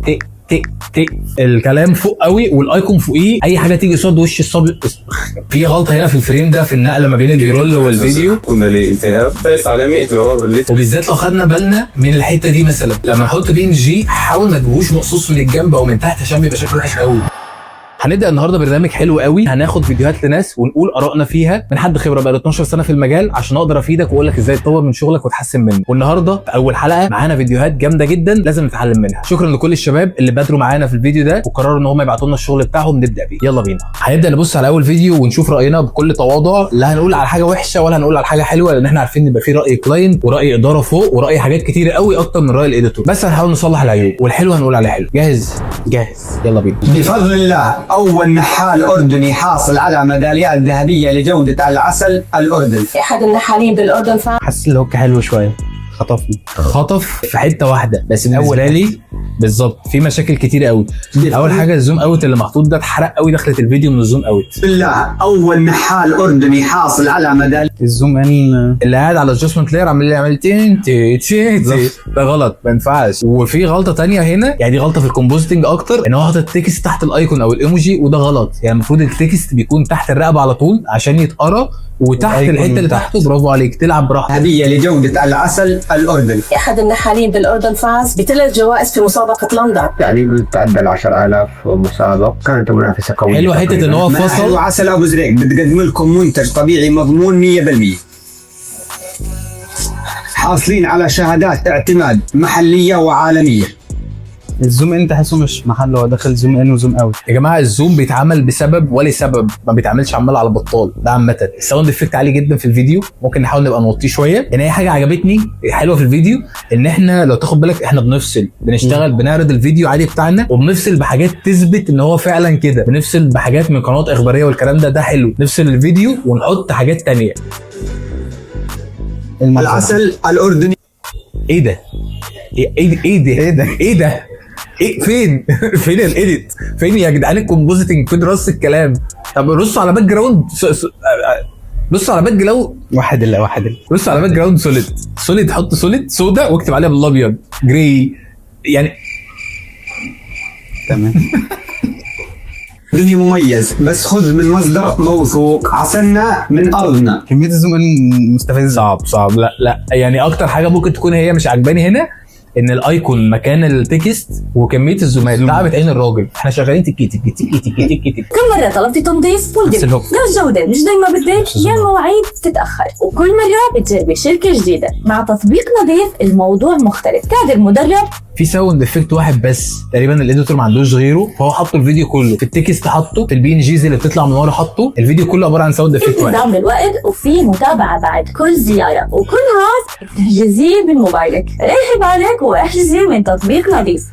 ت ت ت الكلام فوق قوي وال icon فوقيه، اي حاجة تيجي قصاد وش الصب. في غلطه هنا في ال frame ده في النقلة ما بين ال B-roll والفيديو. كنا لالتهاب عالمي. وبالذات لو خدنا بالنا من الحتة دي، مثلا لما نحط PNG حاول ما تجيبوش مقصوص من الجنب او من تحت عشان بيبقى شكله وحش قوي. هنبدا النهارده برنامج حلو قوي، هناخد فيديوهات لناس ونقول ارائنا فيها من حد خبره بقى 12 سنة في المجال، عشان اقدر افيدك واقول لك ازاي تطور من شغلك وتحسن منه. والنهارده في اول حلقة معانا فيديوهات جامدة جدا لازم نتعلم منها. شكرا لكل الشباب اللي بادروا معانا في الفيديو ده وقرروا ان هم يبعتوا لنا الشغل بتاعهم نبدا بيه. يلا بينا، هنبدا نبص على اول فيديو ونشوف راينا بكل تواضع. لا هنقول على حاجة وحشة ولا هنقول على حاجة حلوه، لان احنا عارفين ان يبقى في راي client وراي ادارة فوق وراي حاجات كتير قوي اكتر من راي ال editor، بس هنحاول نصلح العيوب والحلو هنقول عليه حلو. جاهز؟ جاهز. يلا بينا. بفضل الله، أول نحال أردني حاصل على ميداليات ذهبية لجودة العسل الأردني. احد النحالين بالاردن فاز حاسس ال hook حلو شويه، خطفني. خطف في حتة واحدة بس بالنسبة لي. بالظبط، في مشاكل كتير قوي. اول حاجة ال zoom out اللي محطوط ده اتحرق قوي، دخلت الفيديو من ال zoom out. بالله، أول نحال أردني حاصل على ميدالية ال zoom in. اللي قاعد على ال adjustment layer عمال يعمل تين تي تي تي، ده غلط، ما ينفعش. وفي غلطه تانية هنا، يعني دي غلطه في ال compositing اكتر، ان هو حاطط text تحت ال icon او الايموجي، وده غلط. يعني المفروض ال text بيكون تحت الرقبة على طول عشان يتقرا، وتحت وال icon الحتة اللي تحت. تحته. برافو عليك، تلعب براحتك. ذهبية لجودة العسل الأردني. احد النحالين بالاردن فاز بثلاث جوائز في مسابقة لندن. يعني بتعدى ال 10000 مسابق، كانت منافسة قوية. حلوة حتة ان هو حلو. فصل. عسل أبو زريق بتقدم لكم منتج طبيعي مضمون 100%، حاصلين على شهادات اعتماد محلية وعالمية. ال zoom in تحسه مش محله، هو داخل zoom in و zoom out. يا جماعه، ال zoom بيتعمل بسبب ولسبب، ما بيتعملش عمال على بطال ده. عامة ال sound effect عالي جدا في الفيديو، ممكن نحاول نبقى نوطيه شويه. يعني هي حاجة عجبتني حلوة في الفيديو ان احنا لو تاخد بالك احنا بنفصل، بنشتغل، بنعرض الفيديو عادي بتاعنا وبنفصل بحاجات تثبت ان هو فعلا كده، بنفصل بحاجات من قنوات اخبارية والكلام ده، ده حلو. نفصل الفيديو ونحط حاجات تانية. المنظر. العسل الأردني. ايه ده؟ ايه ايه ايه ده؟ ايه ده؟ ايه ده؟ ايه؟ فين فين ال edit؟ فين يا جدعان ال compositing؟ فين رص الكلام؟ طب رصوا على background، بصوا على background. واحد الا واحد الا. بصوا على background solid solid، حط solid سودا واكتب عليها بالابيض gray يعني. تمام. أردني مميز، بس خذ من مصدر موثوق، عسلنا من أرضنا. كمية ال zoom in مستفزه. صعب صعب. لا لا، يعني اكتر حاجة ممكن تكون هي مش عجباني هنا ان ال icon مكان ال text وكمية ال zoom ات zoom. تعبت عين الراجل. احنا شغالين تكي تكي تكي تكي تكي تكي. كم مرة طلبتي تنظيف نفس والقبل ال hook. لا الجودة مش دايما بدك يا المواعيد تتأخر، وكل مرة بتجربي شركة جديدة. مع تطبيق نظيف الموضوع مختلف، كادر مدرب. في sound effect واحد بس تقريبا ال editor ما عندوش غيره، فهو حطه الفيديو كله، في ال text حطه، في ال PNGs اللي بتطلع من ورا حطه. الفيديو كله عبارة عن sound effect واحد. التزام بالوقت وفي متابعة بعد كل زيارة، وكل هذا تحجزيه من موبايلك. ريحي بالك واحجزي من تطبيق نظيف.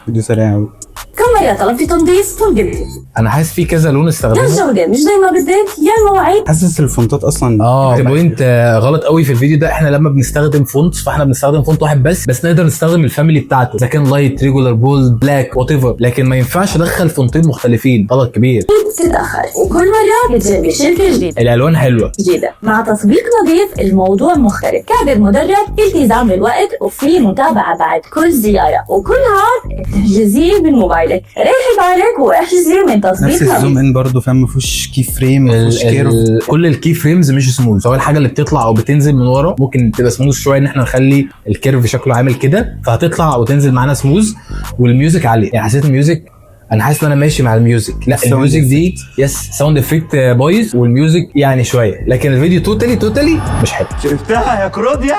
فيديو سريع أوي. كم مرة طلبتي تنظيف والقبل انا حاسس في كذا لون لا استخدمه. الجودة مش دايما بدك يا المواعيد حاسس ال font ات اصلا point غلط قوي في الفيديو ده. احنا لما بنستخدم font فاحنا بنستخدم font واحد بس نقدر نستخدم ال family بتاعته اذا كان light، regular، bold، black، whatever، لكن ما ينفعش ادخل font ين مختلفين، غلط كبير. تتأخر، وكل مرة بتجربي شركة جديدة الالوان حلوه. جديدة. مع تطبيق نظيف الموضوع مختلف، كادر مدرب، التزام بالوقت وفي متابعة بعد كل زيارة، وكل هذا تحجزيه من موبايلك. ريحي بالك واحجزي من تطبيق نفس ال zoom نظيف. in برضه، فاهم؟ ما فيهوش key frame، ما فيهوش curve. كل ال key frames مش سموث، سواء الحاجة اللي بتطلع او بتنزل من ورا. ممكن تبقى سموث شوية ان احنا نخلي ال curve شكله عامل كده، فهتطلع وتنزل معانا smooth. وال music عاليه، يعني حسيت ال music، انا حاسس ان انا ماشي مع ال music. لا ال sound ال music دي yes، sound effect بايظ وال music يعني شويه، لكن الفيديو totally totally مش حلو. شفتها يا كروديا؟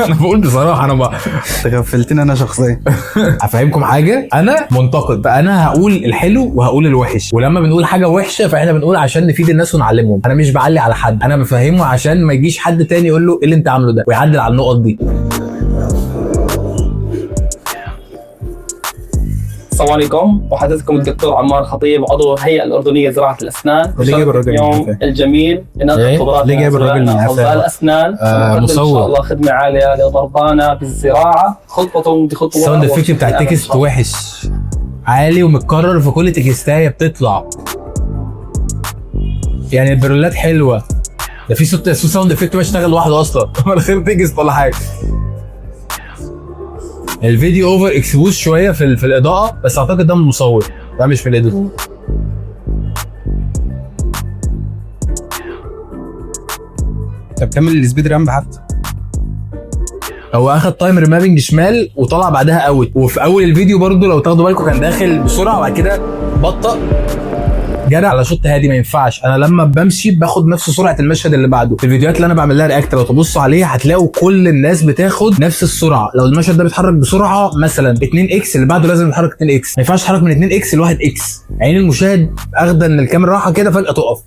انا بقول بصراحه، انا ما تغفلتني انا شخصيا. هفهمكم حاجه، انا منتقد، فانا هقول الحلو وهقول الوحش. ولما بنقول حاجة وحشة فاحنا بنقول عشان نفيد الناس ونعلمهم. انا مش بعلي على حد، انا بفهمه عشان ما يجيش حد تاني يقول له ايه اللي انت عامله ده ويعدل على النقط دي. السلام عليكم، وحدثكم الدكتور عمار خطيب، عضو الهيئة الاردنية لزراعه الاسنان. ليه جايب الراجل من اليوم قفاه؟ الجميل لنقل إيه؟ خبراتنا ليه جايب الراجل من قفاه؟ اطباء الاسنان. آه، ونقدم ان مصور. شاء الله خدمة عالية لمرضانا بالزراعة خطوة بخطوه. ال sound effect بتاع ال text وحش، عالي ومتكرر في كل text ايه بتطلع. يعني ال B-roll ات حلوه، ده في صوت sound effect ما اشتغل لوحده اصلا من غير text ولا حاجه. الفيديو over expose شوية في الاضاءه، بس اعتقد ده من المصور، ده مش من ال editor. طب كمل ال speed ramp حتى. هو اخد time remapping شمال وطلع بعدها out. وفي اول الفيديو برضو لو تاخدوا بالكم كان داخل بسرعة وبعد كده بطأ، جرى على shot هادي. ما ينفعش، انا لما بمشي باخد نفس سرعة المشهد اللي بعده. في الفيديوهات اللي انا بعمل لها react لو تبصوا عليها هتلاقوا كل الناس بتاخد نفس السرعه. لو المشهد ده بيتحرك بسرعة مثلا 2 x، اللي بعده لازم يتحرك 2 x. ما ينفعش يتحرك من 2 x ل 1 x. عين المشاهد اخده ان الكاميرا راحة كده فجاة تقف.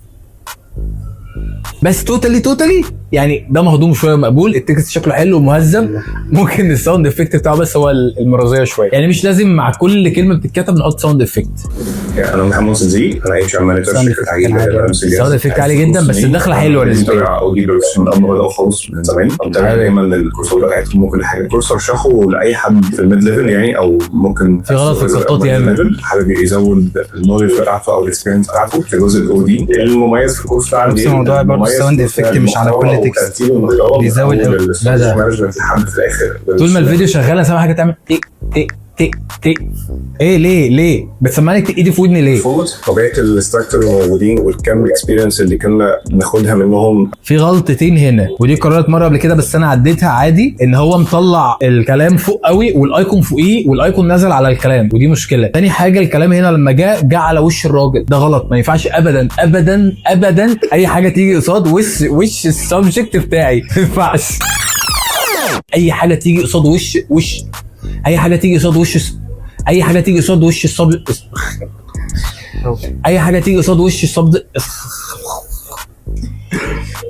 بس totally totally يعني ده مهضوم شوية مقبول. ال text شكله حلو ومهذب، ممكن ال sound effect بتاعه بس هو المرضية شويه، يعني مش لازم مع كل كلمة بتتكتب نحط sound effect. انا محمد صديق، انا HR manager sound شركة عجيب. effect عالي. ال sound effect عالي جدا، بس الدخلة حلوة نسبيا. متابع OD Production من قبل ما بدأوا خالص من زمان، متابع دايما الكورسات بتاعتهم وكل حاجه. كورس ارشحه لاي حد في ال mid level يعني، او ممكن في غلط في الكتات ياما. level حابب يزود ال knowledge بتاعته او ال experience بتاعته في جزء ال OD. المميز في الكورس ده عندي نفس الموضوع برضه، ال sound effect مش على كل text، بيزود أوي. لا ده. management لحد في الاخر. طول ما الفيديو شغال انا سامع حاجة تعمل تك تك تك تك. ايه ليه ليه بتسمعني تك ايدي في ودني ليه؟ طبيعة ال instructor الموجودين والكم experience اللي كنا بناخدها منهم. في غلطتين هنا، ودي قررت مرة قبل كده بس انا عديتها عادي، ان هو مطلع الكلام فوق قوي وال icon فوقيه وال icon نزل على الكلام، ودي مشكله. تاني حاجه، الكلام هنا لما جه على وش الراجل، ده غلط، ما ينفعش ابدا ابدا ابدا اي حاجة تيجي قصاد وش ال subject بتاعي، ما ينفعش اي حاجة تيجي قصاد وش وش اي حاجة تيجي قصاد وش اي حاجة تيجي قصاد وش ال sub اي حاجة تيجي قصاد وش ال sub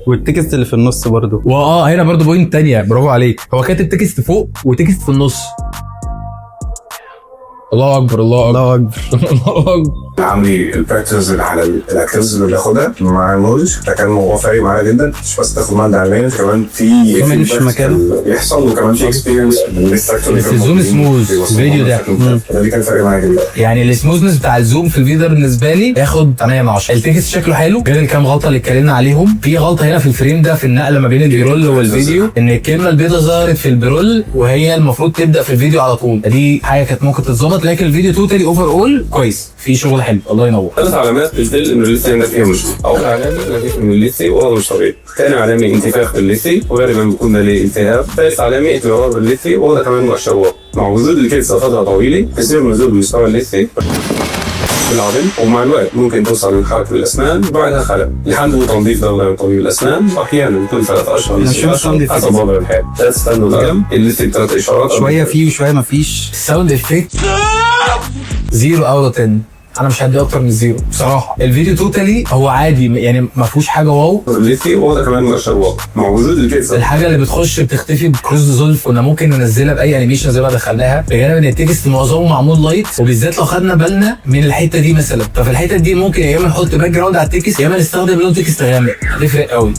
وال text اللي في النص برضه. واه هنا برضو point تانية، برافو عليك. هو كاتب text فوق و text في النص. الله اكبر الله اكبر الله اكبر. الله اكبر. عاملي ال practice اللي على ال activities اللي بناخدها مع ال knowledge، ده كان موضوع فارق معايا جدا. مش بس تاخد مادة علمية، كمان في كمان مش feedback مكانه. بيحصل، وكمان في experience من ال instructor. بس ال zoom smooth الفيديو ده. ده كان فارق معايا جدا. يعني ال smoothness بتاع ال zoom في الفيديو ده بالنسبة لي ياخد 8 من 10. ال text شكله حلو غير الكام غلطه اللي اتكلمنا عليهم. في غلطه هنا في ال frame ده في النقلة ما بين ال B-roll والفيديو، ان الكلمة البيضاء ظهرت في ال B-roll وهي المفروض تبدا في الفيديو على طول. دي حاجة كانت ممكن تتظبط، لكن الفيديو totally overall كويس، في شغل حلو. الله ينور. ثلاث علامات بتدل انه اللثة عندك فيها مشكله. اول علامة نزيف من اللثة وهو مش طبيعي. ثاني علامة انتفاخ في اللثة وغالبا بيكون ده ليه التهاب. ثالث علامة احمرار باللثه وهذا كمان مؤشر واضح. مع وجود الكلسه فترة طويلة بيصير نزول مستوى اللثة في العظم، ومع الوقت ممكن توصل لحركة الأسنان وبعدها خلع. الحل هو تنظيف دوري من طبيب الأسنان، وأحيانا كل 3 أشهر أنا شايف 6 أشهر ال sound حسب وضع الحال. لا تستنوا الألم، اللثة بثلاث إشارات. شوية فيه وشوية ما فيش. ال sound effect 0 out of 10. انا مش هدي اكتر من zero بصراحه. الفيديو totally هو عادي، يعني ما فيهوش حاجة wow. اللثة وهذا كمان مؤشر واضح. مع وجود الكلسه الحاجة اللي بتخش بتختفي ب cross dissolve، كنا ممكن ننزلها باي animation زي ما دخلناها. بجانب ان ال text معظمه معمول light، وبالذات لو خدنا بالنا من الحتة دي مثلا، ففي الحتة دي ممكن يا اما نحط background على ال text يا اما نستخدم لون text غامق، هتفرق قوي.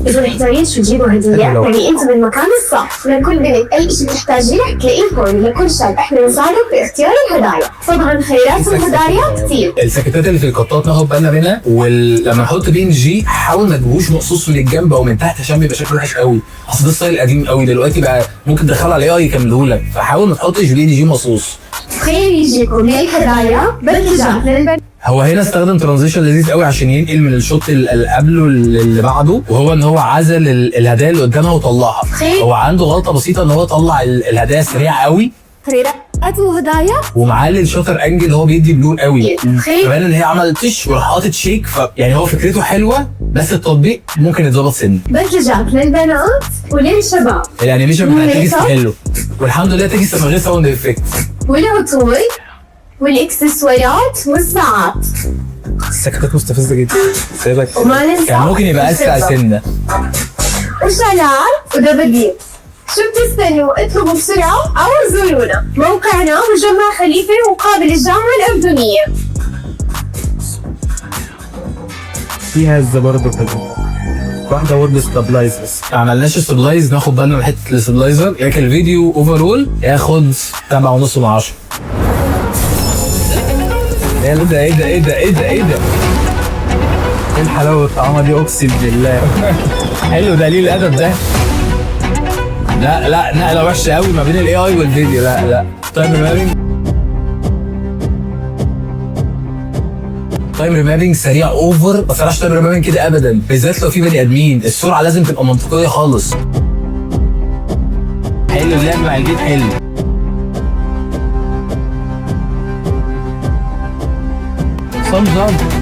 إذا محتاجين شو تجيبوا هدية، يعني أنتم بالمكان الصح. لكل بنت أي شيء بتحتاجيه رح تلاقيه هون. لكل شاب إحنا نساعدك باختيار الهدايا. طبعا خيارات الهدايا كثير. السكتات اللي في القطات ناخد بالنا منها، ولما نحط PNG حاول ما تجيبوش مقصوص من الجنب او من تحت عشان بيبقى شكله وحش قوي. اصل ده style قديم قوي، دلوقتي بقى ممكن تدخله على AI يكمله لك، فحاول ما تحطش PNG مقصوص. خير يجيكم للهدايا بلجات للبنات. هو هنا استخدم transition لذيذ قوي عشان ينقل من ال shot اللي قبله اللي بعده، وهو ان هو عزل الهدايا اللي قدامها وطلعها. خير. هو عنده غلطه بسيطة ان هو طلع الهدايا سريع قوي خيرات وهدايا ومعلي ال shutter angle هو بيدي blur قوي. خير. كمان ان هي عملت تش وراح حاطط shake، ف يعني هو فكرته حلوة بس التطبيق ممكن يتظبط سن. بدلات للبنات وللشباب. ال animation بتاع ال text وال make up. حلو، والحمد لله text من غير sound effect. والعطور والاكسسوارات والساعات. السكتات مستفزة جدا، سايبك. وما ننسى كان ممكن يبقى اسرع الفضة. سنه. وشالات ودباديب. شو بتستنوا؟ اطلبوا بسرعة أو زورونا. موقعنا مجمع خليفة مقابل الجامعة الأردنية. في هزه برضه كده واحده، word stabilize بس. ما عملناش stabilize، ناخد بالنا من حتة ال stabilizer. لكن الفيديو overall ياخد 7.5 من 10. ايه ده ايه ده ايه ده ايه ده ايه ده؟ ايه الحلاوة والطعامه دي، اقسم بالله. حلو، ده قليل الادب ده. لا لا، نقله وحشة قوي ما بين ال AI والفيديو. لا لا، time remapping، time remapping سريع over. ما تسرعش time remapping كده ابدا، بالذات لو في بني ادمين. السرعة لازم تبقى منطقية خالص. حلو اللعب مع البيت، حلو. thumbs up.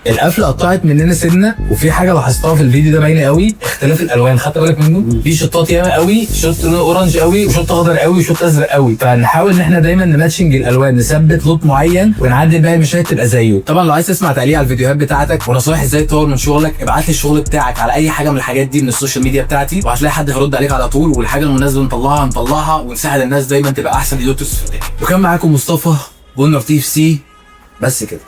القفله قطعت مننا سنه، وفي حاجة لاحظتها في الفيديو ده باينة قوي، اختلاف الالوان. خدت بالك منه؟ في شطات ياما قوي، شط لونه orange قوي، وشط اخضر قوي، وشط ازرق قوي. فنحاول ان احنا دايما ن matching الالوان، نثبت look معين ونعدل باقي المشاهد تبقى زيه. طبعا لو عايز تسمع تعليق على الفيديوهات بتاعتك ونصايح ازاي تطور من شغلك، ابعت لي الشغل بتاعك على اي حاجة من الحاجات دي من ال social media بتاعتي، وهتلاقي حد هيرد عليك على طول، والحاجة المناسبة نطلعها نطلعها، ونساعد الناس دايما تبقى احسن editors في الدنيا. وكان معاكم مصطفى بونر تي سي. بس كده.